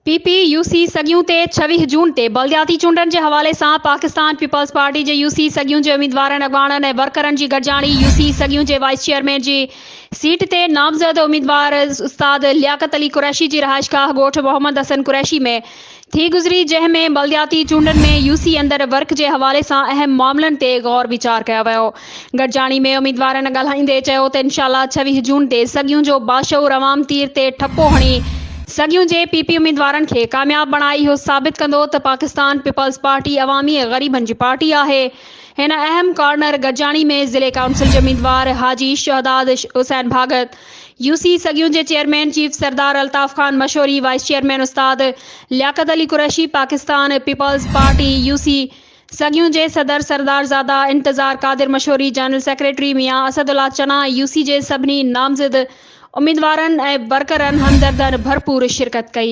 P P U سي سڳيون تي 26 جون تي بلدياتي چونڊن جي حوالي سان پاڪستان پيپلز پارٽي جي يو سي سڳيون جي اميدوارن، اڳواڻن ۽ ورڪرن جي گڏجاڻي يو سي سڳيون جي وائيس چيئرمين جي سيٽ تي نامزد اميدوار استاد لياقت علي قريشي جي رهائشگاهه ڳوٺ محمد حسن قريشي ۾ ٿي گذري جنهن ۾ بلدياتي چونڊن ۾ يو سي اندر ورڪ جي حوالي سان اهم معاملن تي غور ويچار ڪيو ويو. گڏجاڻي ۾ اميدوارن ڳالهائيندي چيو ته انشاء الله 26 جون تي سڳيون جو باشعور عوام تير تي ٺپو هڻي سڳيون جي پي پي اميدوارن کي ڪامياب بڻائي اهو ثابت ڪندو ته پاڪستان پيپلز پارٽي عوامي ۽ غريبن جي پارٽي آهي. هن اهم ڪارنر گڏجاڻي ۾ ضلعي ڪائونسل جي اميدوار حاجي شهداد حسين ڀاڳت، يو سي سڳيون جي chairman chief Sardar Altaf Khan Mashori, vice chairman Ustad Liaquat Ali Qureshi, Pakistan Peoples Party U C Saghion جي صدر سردار زاده انتظار قادر مشوري، جنرل سيڪريٽري ميان اسد الله چنا، يو سي جي سڀني نامزد اميدوارن ۽ ورڪرن همدردن ڀرپور شرڪت ڪئي.